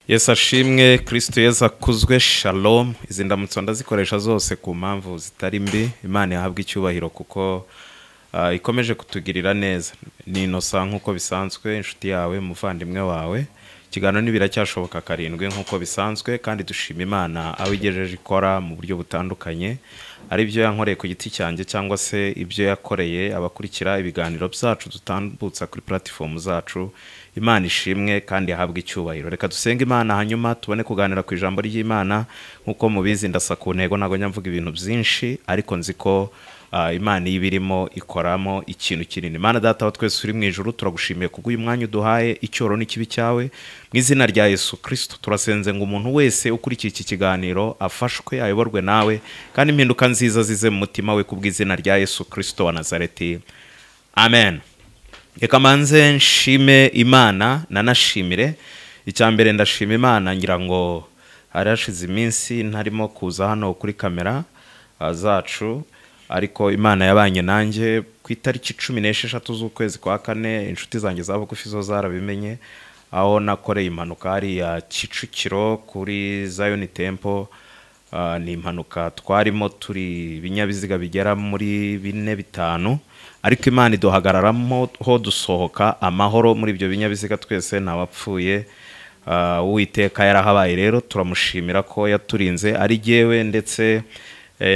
Yesu ashimwe, Kristo Yesu akuzwe, shalom. Izi ndamutso ndazikoresha zose ku mpamvu zitari mbi. Imana ihabwe icyubahiro kuko ikomeje kutugirira neza. Ni Innocent nk'uko bisanzwe, inshuti yawe, umuvandimwe wawe. Ikiganiro ni Biracyashoboka karindwi nk'uko bisanzwe, kandi dushima Imana aho igejeje ikora mu buryo butandukanye, ari byo yankoreye ku giti cyanjye cyangwa se ibyo yakoreye abakurikira ibiganiro byacu dutambutsa kuri platform zacu. Imana ishimwe kandi ihabwe icyubahiro. Reka dusenge Imana hanyuma tubone kuganira ku ijambo ry'Imana. Nk'uko mubizi ndasa ku ntego, ntabwo njya mvuga ibintu byinshi, ariko nzi ko Imana iyo ibirimo ikoramo ikintu kinini. Imana Data wa twese uri mu ijuru, turagushimiye kubw'uyu mwanya uduhaye, icyoro n'ikibi cyawe. Mu izina rya Yesu Kristo turasenze ngo umuntu wese ukurikiye iki kiganiro afashwe, ayoborwe nawe, kandi impinduka nziza zize mu mutima we kubw'izina rya Yesu Kristo wa Nazareti. Amen. Reka manze nshime Imana, nanashimire. Icya mbere ndashima Imana, ngira ngo hari hashize iminsi ntarimo kuza hano kuri kamera zacu, ariko Imana yabanye nanjye ku itariki 16 z'ukwezi kwa kane. Inshuti zanjye za bugufi zo zarabimenye, aho nakoreye impanuka hariya Kicukiro kuri Zion Temple. Ni impanuka twarimo turi ibinyabiziga bigera muri 4 5, ariko Imana iduhagararamo ho dusohoka amahoro muri ibyo binyabiziga twese, ntawapfuye. Uwiteka yarahabaye, rero turamushimira ko yaturinze, ari jyewe ndetse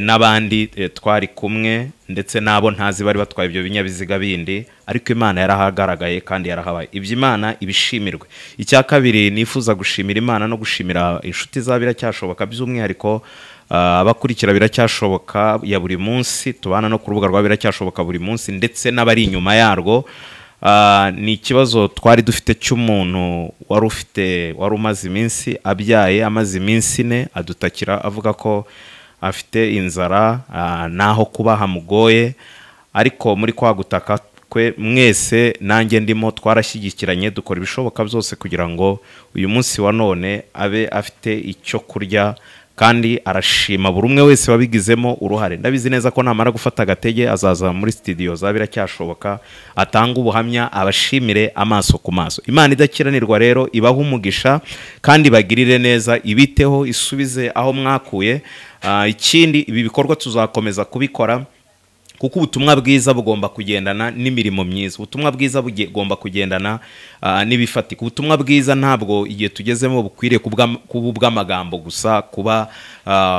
n'abandi twari kumwe, ndetse n'abo ntazi bari batwaye ibyo binyabiziga bindi, ariko Imana yarahagaragaye kandi yarahabaye. Ibyo Imana ibishimirwe. Icya kabiri nifuza gushimira Imana no gushimira inshuti za Biracyashoboka, by'umwihariko abakurikira Biracyashoboka ya buri munsi, tubana no ku rubuga rwa Biracyashoboka buri munsi, ndetse n'abari inyuma yarwo. Ni ikibazo twari dufite cy'umuntu wari umaze iminsi abyaye, amaze iminsi 4 adutakira avuga ko afite inzara, naho kuba hamugoye, ariko muri kwa gutaka kwe mwese nanjye ndimo twarashyigikiranye, dukora ibishoboka byose kugira ngo uyu munsi wa none abe afite icyo kurya, kandi arashima buri umwe wese wabigizemo uruhare. Ndabizi neza ko namara gufata agatege azaza muri studio za Biracyashoboka atanga ubuhamya, abashimire amaso ku maso. Imana idakiranirwa rero ibahe umugisha kandi bagirire neza, ibiteho, isubize aho mwakuye. Ikindi, ibi bikorwa tuzakomeza kubikora kuko ubutumwa bwiza bugomba kugendana n'imirimo myiza. Ubutumwa bwiza bugomba kugendana n'ibifatika. Ubutumwa bwiza ntabwo igihe tugezemo bukwiriye kuba ubw'amagambo gusa, kuba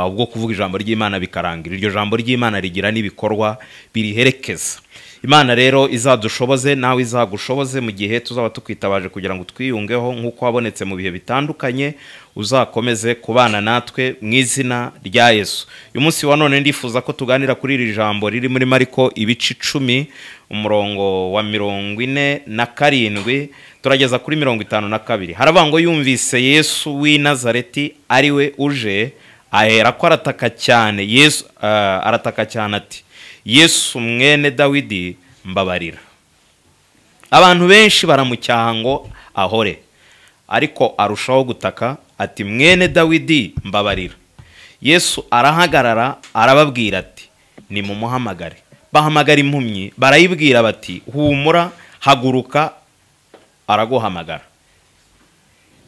ubwo kuvuga ijambo ry'Imana bikarangira. Iryo jambo ry'Imana rigira n'ibikorwa biriherekeza. Imana rero izadushoboze, nawe izagushoboze mu gihe tuzaba tukwitabaje kugira ngo twiyungeho nk'uko wabonetse mu bihe bitandukanye, uzakomeze kubana natwe mu izina rya Yesu. Uyu munsi wa none ndifuza ko tuganira kuri iri jambo riri muri Mariko ibice 10 umurongo wa 47 turageza kuri 52. Haravuga ngo yumvise Yesu w'i Nazareti ari we uje, ahera ko arataka cyane. Yesu arataka cyane ati: Yesu mwene Dawidi mbabarira. Abantu benshi baramucyaha ngo ahore, ariko arushaho gutaka ati: mwene Dawidi mbabarira. Yesu arahagarara arababwira ati: nimumuhamagare. Bahamagara impumyi barayibwira bati: humura, haguruka, araguhamagara.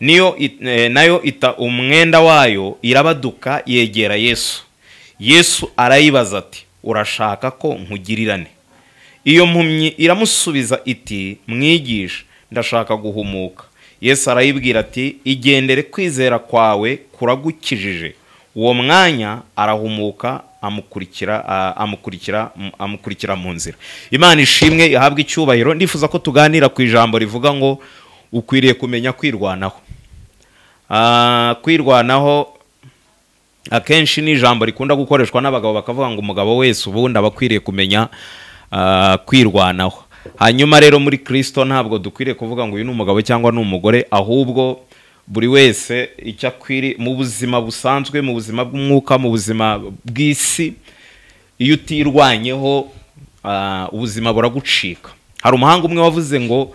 Niyo nayo ita umwenda wayo irabaduka yegera Yesu. Yesu arayibaza ati: urashaka ko nkugirirane? Iyo mpumyi iramusubiza iti: mwigisha, ndashaka guhumuka. Yesu arayibwira ati: igendere, kwizera kwawe kuragukijije. Uwo mwanya arahumuka, amukurikira mu nzira. Imana ishimwe, ihabwe icyubahiro. Ndifuza ko tuganira ku ijambo rivuga ngo ukwiriye kumenya kwirwanaho. Kwirwanaho akenshi ni ijambo rikunda gukoreshwa n'abagabo, bakavuga ngo umugabo wese ubundi aba akwiriye kumenya kwirwanaho. Hanyuma rero muri Kristo ntabwo dukwiriye kuvuga ngo uyu ni umugabo cyangwa ni umugore, ahubwo buri wese icyo akwiriye mu buzima busanzwe, mu buzima bw'umwuka, mu buzima bw'isi, iyo utirwanyeho ubuzima buragucika. Hari umuhanga umwe wavuze ngo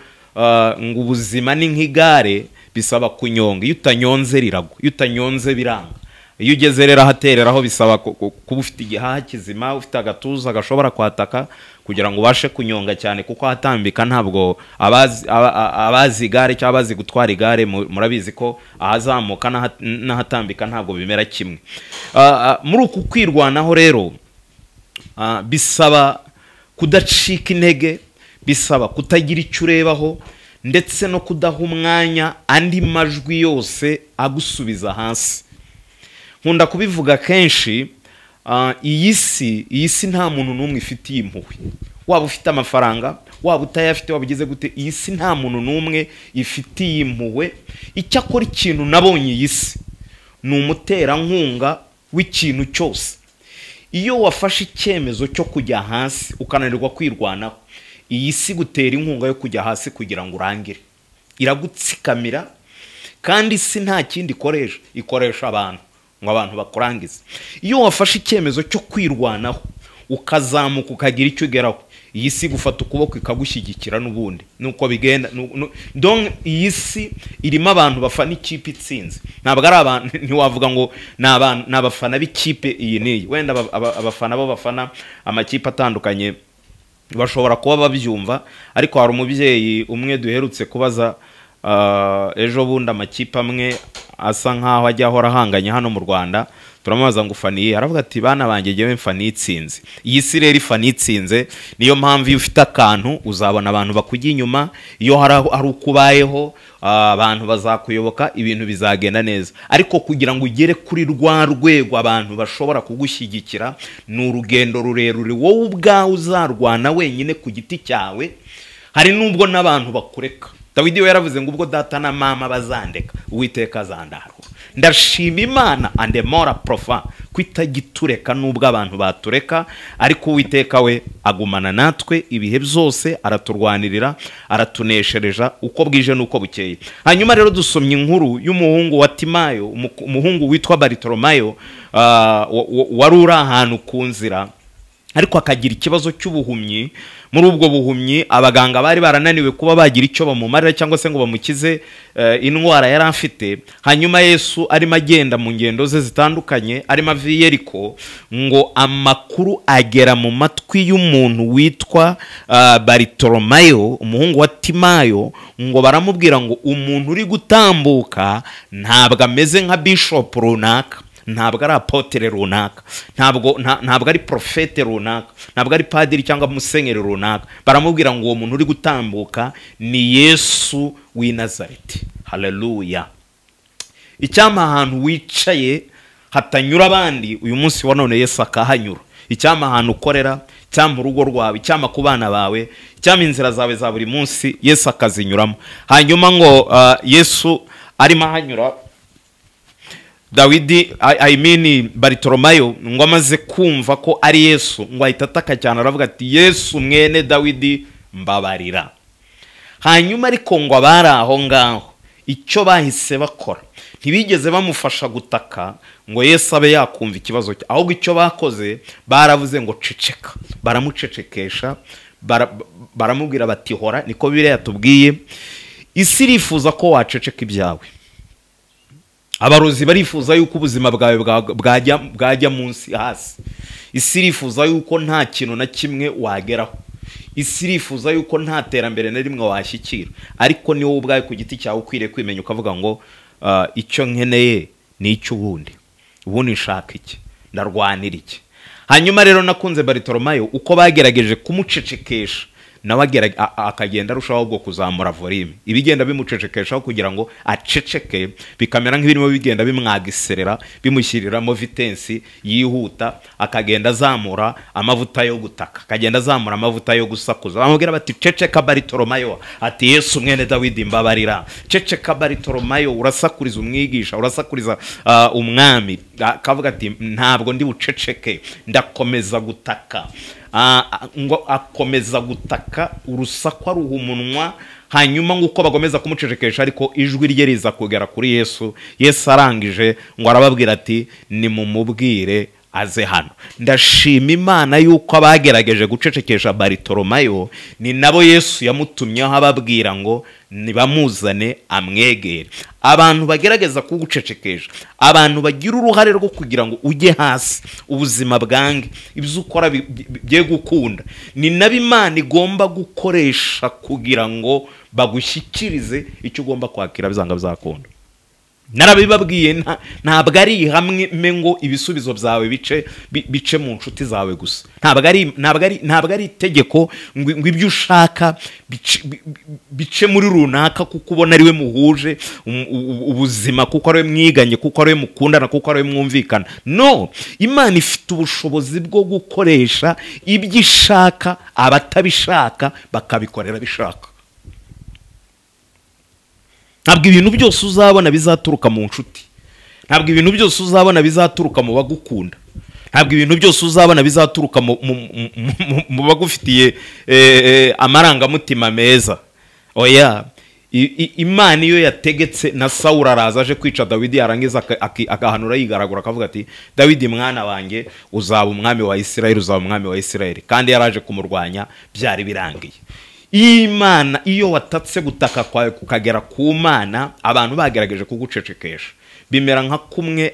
ngo ubuzima ni nk'igare, bisaba kunyonga, iyo utanyonze riragwa, iyo utanyonze biranga. Iyo ugeze rero ahatereraho bisaba kuba ufite igihaha kizima, ufite agatuza gashobora kwataka kugira ngo ubashe kunyonga cyane, kuko ahatambika ntabwo abazi igare cyangwa abazi gutwara igare murabizi ko ahazamuka n'ahatambika ntabwo bimera kimwe. Muri uku kwirwanaho rero bisaba kudacika intege, bisaba kutagira icyo urebaho, ndetse no kudaha umwanya andi majwi yose agusubiza hasi. Nkunda kubivuga kenshi, iyi si nta muntu n'umwe ifitiye impuhwe. Waba ufite amafaranga, waba utayafite, waba ugize gute, iyi si nta muntu n'umwe ifitiye impuhwe. Icyakora ikintu nabonye iyi si ni umuterankunga w'ikintu cyose. Iyo wafashe icyemezo cyo kujya hasi ukananirwa kwirwanaho, iyi si gutera inkunga yo kujya hasi kugira ngo urangire, iragutsikamira. Kandi isi nta kindi ikoresha, ikoresha abantu ngo abantu bakurangize. Iyo wafashe icyemezo cyo kwirwanaho ukazamuka ukagira icyo ugeraho, iyi si gufata ukuboko ikagushyigikira n'ubundi nuko bigenda. Donc iyi si irimo abantu bafana ikipe itsinze, ntabwo ari abantu, ntiwavuga ngo ni abafana b'ikipe iyi n'iyi. Wenda abafana bo bafana amakipe atandukanye bashobora kuba babyumva, ariko hari umubyeyi umwe duherutse kubaza ejo bundi amakipe amwe asa nkaho ajya ahora ahanganye hano mu Rwanda, turamubaza ngo ufaniye, aravuga ati bana banjye jyewe mfaniye itsinze. Iyi si rero ifaniye itsinze, niyo mpamvu iyo ufite akantu uzabona abantu bakujya inyuma, iyo hari uko ubayeho abantu bazakuyoboka, ibintu bizagenda neza. Ariko kugira ngo ugere kuri rwa rwego abantu bashobora kugushyigikira ni urugendo rurerure wowe ubwawe uzarwana wenyine ku giti cyawe. Hari nubwo n'abantu bakureka. Dawidi we yaravuze ngo ubwo data na mama bazandeka, Uwiteka azandarura. Ndashima Imana andemora profa kwitagitureka nubwo abantu batureka, ariko Uwiteka we agumana natwe ibihe byose, araturwanirira, aratuneshereja uko bwije nuko bukeye. Hanyuma rero dusomye inkuru y'umuhungu wa Timayo, umuhungu witwa Bartolomayo, wari uri ahantu ku nzira, ariko akagira ikibazo cy'ubuhumyi. Muri ubwo buhumyi abaganga bari barananiwe kuba bagira icyo bamumarira cyangwa se ngo bamukize indwara yari afite. Hanyuma Yesu arimo agenda mu ngendo ze zitandukanye, arimo ava i Yeriko, ngo amakuru agera mu matwi y'umuntu witwa Bartolomayo, umuhungu wa Timayo, ngo baramubwira ngo umuntu uri gutambuka ntabwo ameze nka bishop runaka, ntabwo ari apotere runaka, ntabwo ari profete runaka, ntabwo ari padiri cyangwa musenyeri runaka. Baramubwira ngo uwo muntu uri gutambuka ni Yesu w'i Nazareti. Haleluya. Icyampa ahantu wicaye hatanyura abandi, uyu munsi wa none Yesu akahanyura. Icyampa ahantu ukorera, icyampa urugo rwawe, icyampa ku bana bawe, icyampa inzira zawe za buri munsi Yesu akazinyuramo. Hanyuma ngo Yesu arimo ahanyura, Dawidi, I mean Bartolomayo, ngo amaze kumva ko ari Yesu, ngo ahita ataka cyane aravuga ati Yesu mwene Dawidi mbabarira. Hanyuma ariko ngo abari aho ngaho icyo bahise bakora, ntibigeze bamufasha gutaka ngo Yesu abe yakumva ikibazo cye, ahubwo icyo bakoze baravuze ngo ceceka, baramucecekesha, baramubwira bati hora. Niko Bibiliya yatubwiye. Isi irifuza ko waceceka ibyawe. Abarozi barifuza yuko ubuzima bwawe bwajya munsi hasi. Isi irifuza yuko nta kintu na kimwe wageraho. Isi irifuza yuko nta terambere na rimwe washyikira. Ariko ni wowe ubwawe ku giti cyawe ukwiriye kwimenya ukavuga ngo icyo nkeneye ni icyo ubundi, ubundi nshaka iki, ndarwanira iki. Hanyuma rero nakunze Bartolomayo uko bagerageje kumucecekesha, nawe akagenda arushaho ubwo kuzamura volume, ibigenda bimucecekeshaho kugira ngo aceceke, bikamera nk'ibirimo bigenda bimwagiserera, bimushyiriramo vitensi yihuta, akagenda azamura amavuta yo gutaka, akagenda azamura amavuta yo gusakuza. Bamubwira bati ceceka Bartolomayo, ati Yesu mwene Dawidi mbabarira. Ceceka Bartolomayo, urasakuriza umwigisha, urasakuriza umwami. Akavuga ati ntabwo ndi buceceke, ndakomeza gutaka. Ngo akomeza gutaka, urusaku aruha umunwa. Hanyuma nguko bagomeza kumucecekesha, ariko ijwi rye riza kugera kuri Yesu. Yesu arangije ngo arababwira ati nimumubwire aze hano. Ndashima Imana yuko abagerageje gucecekesha Bartolomayo ni nabo Yesu yamutumyeho ababwira ngo nibamuzane amwegere. Abantu bagerageza kugucecekesha, abantu bagira uruhare rwo kugira ngo ujye hasi ubuzima bwange, ibyo ukora bye gukunda, ni nabo Imana igomba gukoresha kugira ngo bagushyikirize icyo ugomba kwakira bizanga bizakunda. Narabibabwiye, ntabwo ari hamwe ngo ibisubizo byawe bice mu nshuti zawe gusa. Ntabwo ari itegeko ngo ibyo ushaka bice muri runaka kuko ubona ari we muhuje ubuzima, kuko ari we mwiganye, kuko ari we mukundana, kuko ari we mwumvikana. No, Imana ifite ubushobozi bwo gukoresha ibyo ishaka, abatabishaka bakabikorera bishaka. Ntabwo ibintu byose uzabona bizaturuka mu nshuti, ntabwo ibintu byose uzabona bizaturuka mu bagukunda, ntabwo ibintu byose uzabona bizaturuka mu bagufitiye amarangamutima meza. Oya, Imana iyo yategetse na Sawuli araza aje kwica Dawidi, yarangiza agahanura yigaragura akavuga ati Dawidi mwana wanjye uzaba umwami wa Isirayeli, uzaba umwami wa Isirayeli, kandi yaraje kumurwanya byari birangiye. Imana iyo watatse gutaka kwawe kukagera ku Mana, abantu bagerageje kugucecekesha, bimera nka kumwe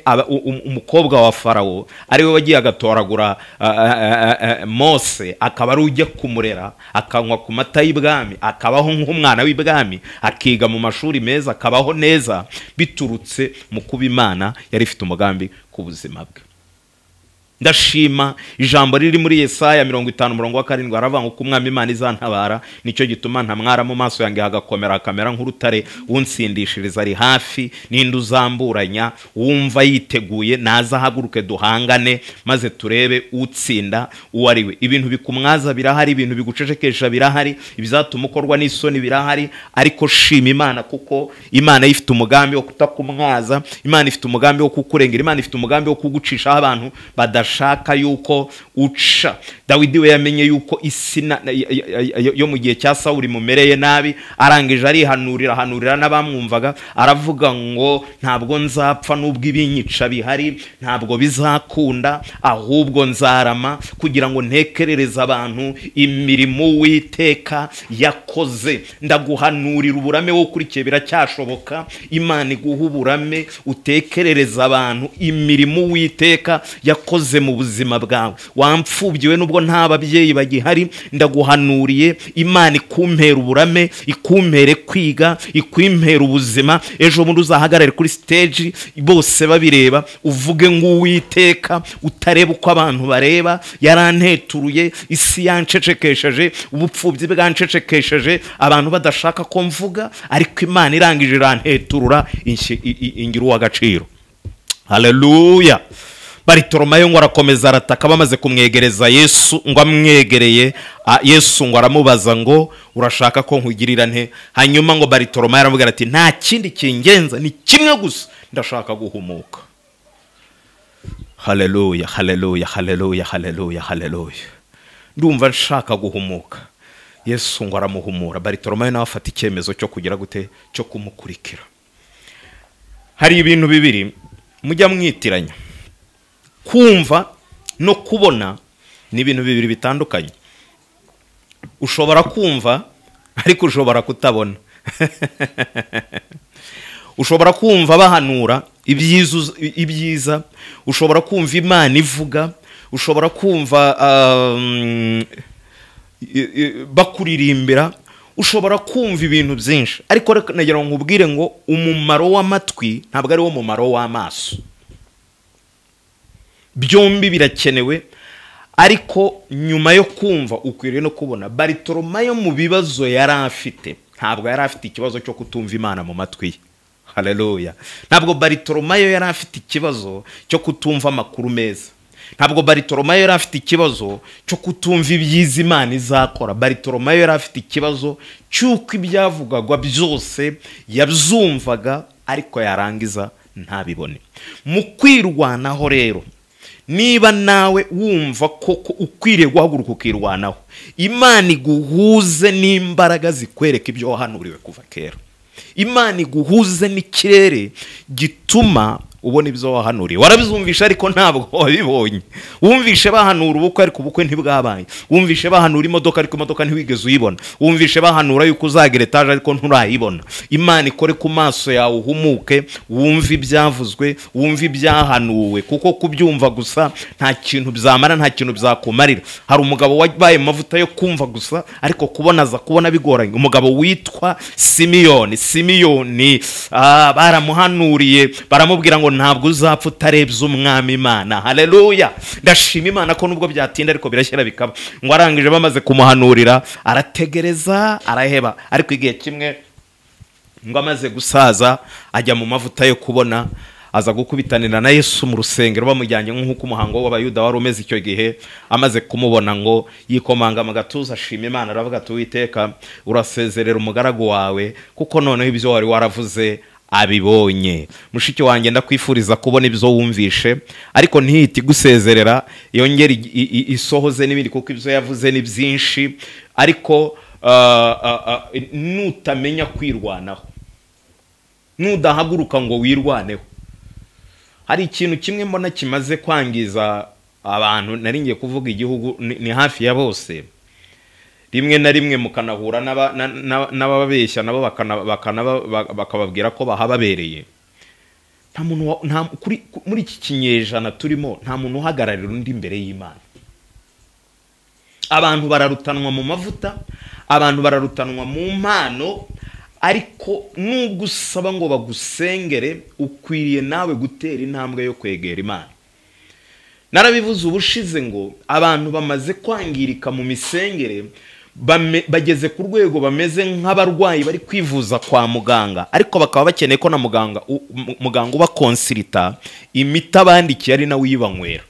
umukobwa wa Farawo ari we wagiye agatoragura Mose, akaba ari ujya kumurera, akanywa ku mata y'ibwami, akabaho nk'umwana w'ibwami, akiga mu mashuri meza, akabaho neza, biturutse mu kuba Imana yari ifite umugambi ku buzima bwe. Ndashima ijambo riri muri Yesaya 50:7, aravuga ngo umwami Imana izantabara, nicyo gituma ntamwara mu maso yanjye hagakomera akamera nk'urutare, unsindishiriza ari hafi, ninde uzamburanya, wumva yiteguye naza haguruke duhangane maze turebe utsinda uwo ari we. Ibintu bikumwaza birahari, ibintu bigucecekesha birahari, ibizatuma ukorwa n'isoni birahari, ariko shima Imana kuko Imana ifite umugambi wo kutakumwaza, Imana ifite umugambi wo kukurengera, Imana ifite umugambi wo kugucishaho abantu badashaka yuko uca. Dawidi we yamenye yuko isi yo mu gihe cya Sawuli mumereye nabi, arangije arihanurira, hanurira n'abamwumvaga, aravuga ngo ntabwo nzapfa nubwo ibinyica bihari, ntabwo bizakunda, ahubwo nzarama kugira ngo ntekerereze abantu imirimo Uwiteka yakoze. Ndaguhanurira uburame wo ukurikiye, biracyashoboka, Imana iguha uburame utekerereza abantu imirimo Uwiteka yakoze mu buzima bwawe. Wampfubyiwe nubwo nta babyeyi bagihari, ndaguhanuriye Imana ikumpera uburame, ikumpere kwiga, ikumpera ubuzima, ejo bundi uzahagarare kuri stage bose babireba, uvuge ngo Uwiteka, utareba uko abantu bareba, yaranteturuye, isi yancecekesheje, ubupfubyi bwancecekesheje, abantu badashaka ko mvuga, ariko Imana irangije iranteturura, ingira uw'agaciro. Haleluya. Bartolomayo ngo arakomeza arataka, bamaze kumwegereza Yesu, ngo amwegereye Yesu ngo aramubaza ngo urashaka ko nkugirira nte? Hanyuma ngo Bartolomayo aramubwira ati nta kindi kingenza, ni kimwe gusa, ndashaka guhumuka. Haleluya, haleluya, haleluya, haleluya, haleluya. Ndumva nshaka guhumuka. Yesu ngo aramuhumura. Bartolomayo nawe afata icyemezo cyo kugira gute, cyo kumukurikira. Hari ibintu bibiri mujya mwitiranya, kumva no kubona ni ibintu bibiri bitandukanye. Ushobora kumva ariko ushobora kutabona. Ushobora kumva bahanura ibyiza, ushobora kumva Imana ivuga, ushobora kumva bakuririmbira, ushobora kumva ibintu byinshi, ariko nagira ngo nkubwire ngo umumaro w'amatwi ntabwo ari wo mumaro w'amaso. Byombi birakenewe, ariko nyuma yo kumva ukwiriye no kubona. Bartolomayo mu bibazo yari afite, ntabwo yari afite ikibazo cyo kutumva Imana mu matwi ye. Haleluya. Ntabwo Bartolomayo yari afite ikibazo cyo kutumva amakuru meza. Ntabwo Bartolomayo yari afite ikibazo cyo kutumva ibyiza Imana izakora. Bartolomayo yari afite ikibazo cy'uko ibyavugagwa byose yabyumvaga, ariko yarangiza ntabibone. Mu kwirwanaho rero, niba nawe wumva koko ukwiriye guhaguruka ukirwanaho, Imana iguhuze n'imbaraga zikwereka ibyo wahanuriwe kuva kera. Imana iguhuze n'ikirere gituma Ubona ibyo wahanuriye, warabyumvishe ariko ntabwo wabibonye. Wumvishe bahanura ubukwe ariko ubukwe ntibwabaye. Wumvishe bahanura imodoka ariko imodoka ntiwigeze uyibona. Wumvishe bahanura yuko uzagira etaje ariko nturayibona. Imana ikore ku maso yawe uhumuke, wumve ibyavuzwe, wumve ibyahanuwe, kuko kubyumva gusa nta kintu byamara, nta kintu byakumarira. Hari umugabo wabaye mu mavuta yo kumva gusa ariko kubona aza kubona bigoranye. Umugabo witwa Simiyoni, Simiyoni baramuhanuriye baramubwira ngo ntabwo uzapfa utarebye umwami Imana. Haleluya! Ndashima Imana ko nubwo byatinda ariko birashyira bikaba. Ngo arangije bamaze kumuhanurira arategereza araheba, ariko igihe kimwe ngo amaze gusaza ajya mu mavuta yo kubona, aza gukubitanira na Yesu mu rusengero bamujyanye nk'uko umuhango w'Abayuda wari umeze icyo gihe. Amaze kumubona ngo yikomanga mu gatuza ashima Imana, aravuga ati Uwiteka urasezerera umugaragu wawe kuko noneho ibyo wari waravuze abibonye. Mushiki wanjye ndakwifuriza kubona ibyo wumvishe, ariko ntihite gusezerera, yongere isohoze n'ibindi kuko ibyo yavuze ni byinshi. Ariko nutamenya kwirwanaho, nudahaguruka ngo wirwaneho, hari ikintu kimwe mbona kimaze kwangiza abantu, nari ngiye kuvuga igihugu ni hafi ya bose, rimwe na rimwe mukanahura n'ababeshya nabo bakababwira ko bahababereye. Nta muntu muri iki kinyejana turimo nta muntu uhagararira undi imbere y'Imana. Abantu bararutanwa mu mavuta, abantu bararutanwa mu mpano, ariko nubwo usaba ngo bagusengere ukwiriye nawe gutera intambwe yo kwegera Imana. Narabivuze ubushize ngo abantu bamaze kwangirika mu misengere, bageze ku rwego bameze nk'abarwayi bari kwivuza kwa muganga, ariko bakaba bakeneye ko na muganga uba konsirita imiti abandikiye ari nawe uyibanywera.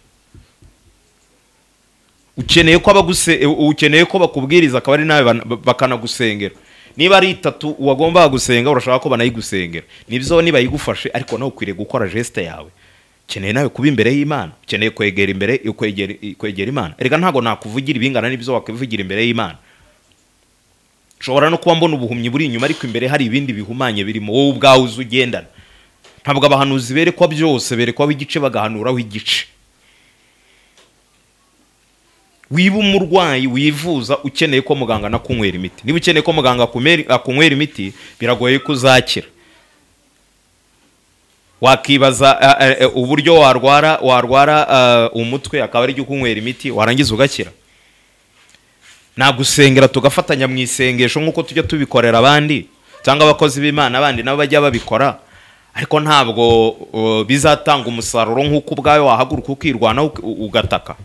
Ukeneye ko bakubwiriza akaba ari nawe bakanagusengera. Niba ari itatu wagomba gusenga urashaka ko banayigusengera, nibyo niba yigufashe, ariko nawe ukwiriye gukora geste yawe. Ukeneye nawe kuba imbere y'Imana, ukeneye kwegera imbere, kwegera Imana. Erega ntago nakuvugira ibingana n'ibyo wakwivugira imbere y'Imana. Nshobora no kuba mbona ubuhumyi buri inyuma ariko imbere hari ibindi bihumanye birimo wowe ubwawe uzugendana. Ntabwo abahanuzi berekwa byose, berekwa igice bagahanuraho igice. Wiba umurwayi wivuza ukeneye ko muganga nakunywera imiti. Niba ukeneye ko muganga akunywera imiti biragoye ko uzakira. Wakibaza uburyo warwara umutwe akaba ari kunywera imiti warangiza ugakira. Nagusengera tugafatanya mu isengesho nkuko tujya tubikorera abandi cyangwa abakozi b'Imana abandi nabo bajya babikora, ariko ntabwo bizatanga umusaruro nkuko ubwawe wahaguruka ukirwana ugataka.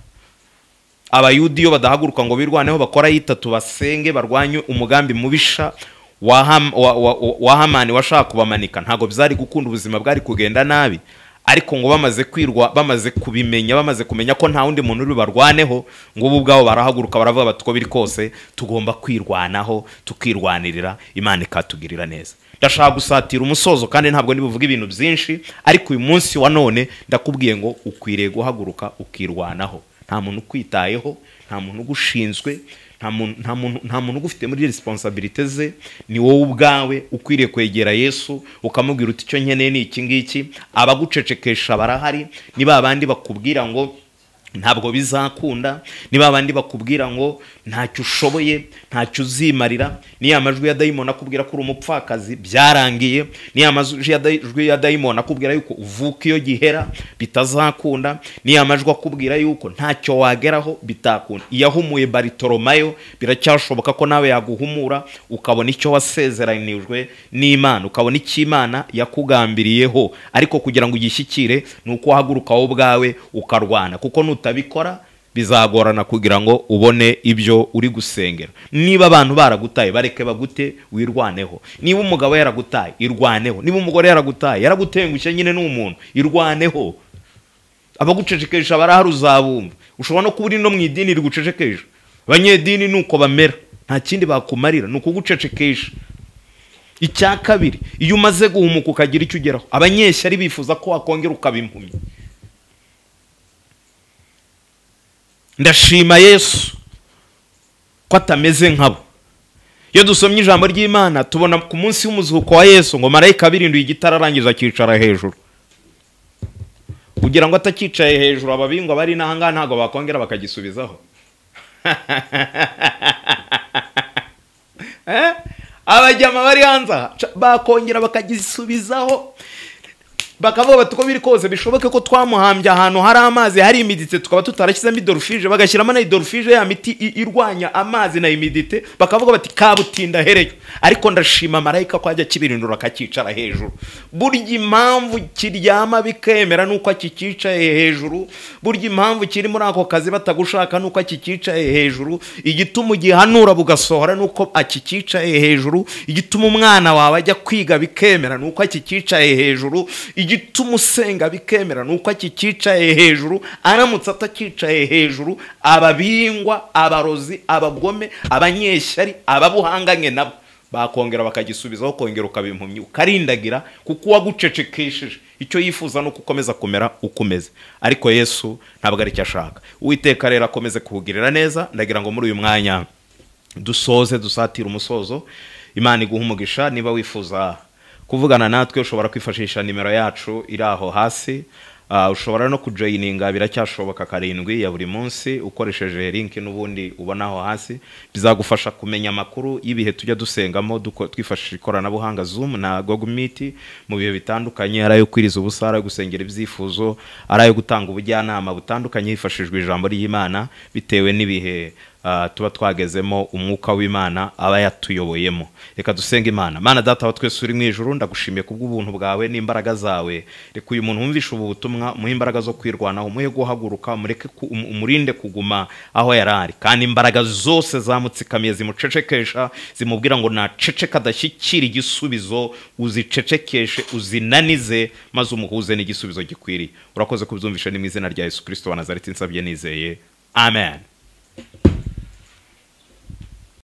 Abayudi iyo badahaguruka ngo birwaneho bakora yitatu basenge barwanye umugambi mubisha wa Hamani washaka kubamanika, ntago byari gukunda, ubuzima bwari kugenda nabi. Ariko ngo bamaze kwirwa, bamaze kubimenya, bamaze kumenya ko nta wundi muntu uri barwaneho, ngo ubu ubwabo barahaguruka baravuga bati ko biri kose tugomba kwirwanaho tukirwanirira, Imana ikatugirira neza. Ndashaka gusatira umusozo kandi ntabwo ndibuvuga ibintu byinshi, ariko uyu munsi wa none ndakubwiye ngo ukwiriye guhaguruka ukirwanaho. Nta muntu ukwitayeho, nta muntu ugushinzwe, nta muntu ugufite muri responsabilité ze. Ni wowe ubwawe ukwiriye kwegera Yesu ukamubwira uti icyo nkeneye ni iki ngiki. Abagucecekesha barahari, ni ba bandi bakubwira ngo ntabwo bizakunda, ni ba bandi bakubwira ngo ntacyo ushoboye, ntacyo uzimarira. Ni ya majwi ya dayimoni akubwira ko uri umupfakazi byarangiye, ni ya majwi ya dayimoni akubwira yuko uvuka iyo gihera bitazakunda, ni ya majwi akubwira yuko ntacyo wageraho bitakunda. Iyahumuye Bartolomayo biracyashoboka ko nawe yaguhumura ukabona icyo wasezeranijwe n'Imana, ukabona icyo Imana yakugambiriyeho. Ariko kugira ngo ugishyikire ni uko uhaguruka wowe ubwawe ukarwana, kuko nutabikora bizagorana kugira ngo ubone ibyo uri gusengera. Niba abantu baragutaye bareke bagute, wirwaneho. Niba umugabo yaragutaye irwaneho, niba umugore yaragutaye yaragutengushye nyine n'umuntu irwaneho. Abagucecekesha barahari uzabumva. Ushobora no kuba uri no mu idini rigucecekesha. Abanyedini nuko bamera, nta kindi bakumarira ni ukugucecekesha. Icya kabiri, iyo umaze guhumuka ukagira icyo ugeraho, abanyeshyari bifuza ko wakongera ukaba impumyi. Ndashima Yesu ko atameze nkabo. Iyo dusomye ijambo ry'Imana tubona ku munsi w'umuzuko wa Yesu ngo marayika abirinduye igitara arangiza akicara hejuru. Kugira ngo atakicaye hejuru, ababingwa bari n'ahangaha ntabwo bakongera bakagisubizaho. Abajyama bari hanze bakongera bakagisubizaho, bakavuga bati uko biri kose bishoboke ko twamuhambye ahantu hari amazi, hari humidité, tukaba tutarashyizemo hydrofuge, bagashyiramo na hydrofuge, ya miti irwanya amazi na humidité, bakavuga bati kabutinda hereyo. Ariko ndashima marayika ko ajya akibirindura akakicara hejuru. Burya impamvu kiryama bikemera nuko akikicaye hejuru. Burya impamvu kiri muri ako kazi batagushaka nuko akikicaye hejuru. Igituma ugihanura bugasohora nuko akikicaye hejuru. Igituma umwana wawe ajya kwiga bikemera nuko akikicaye hejuru. Igituma usenga bikemera nuko akikicaye hejuru. Aramutse atakicaye hejuru, ababingwa, abarozi, abagome, abanyeshyari, ababuhanganye nabo bakongera bakagisubizaho, kongera ukabimpumyi ukarindagira, kuko uwagucecekesheje icyo yifuza nuko ukomeza kumera ukomeze. Ariko Yesu ntabwo ari cyo ashaka. Uwiteka rero akomeze kuhugirira neza. Ndagira ngo muri uyu mwanya dusoze, dusatire umusozo. Imana iguha umugisha. Niba wifuza kuvugana natwe ushobora kwifashisha nimero yacu iri aho hasi. Ushobora no kujoyininga, biracyashoboka, 7 ya buri munsi ukoresheje link n'ubundi ubona aho hasi. Bizagufasha kumenya amakuru y'ibihe tujya dusengamo twifashishije ikoranabuhanga Zoom na Google Meet mu bihe bitandukanye, ari ayo kwiriza ubusa, ari ayo gusengera ibyifuzo, ari ayo gutanga ubujyanama butandukanye hifashishijwe ijambo ry'Imana, bitewe n'ibihe tuba twagezemo umwuka w'Imana aba yatuyoboyemo. Reka dusenge Imana. Mana data wa twese uri mu ijuru, ndagushimiye kubw'ubuntu bwawe n'imbaraga zawe. Reka uyu muntu wumvishe ubu butumwa, muhe imbaraga zo kwirwanaho, muhe guhaguruka, mureke umurinde kuguma aho yarari, kandi imbaraga zose zamutsikamiye zimucecekesha, zimubwira ngo naceceka adashyikira igisubizo, uzicecekeshe, uzinanize, maze umuhuze n'igisubizo gikwiriye. Urakoze kubyumvisha, ni mu izina rya Yesu Kristo wa Nazareti nsabye nizeye, amen.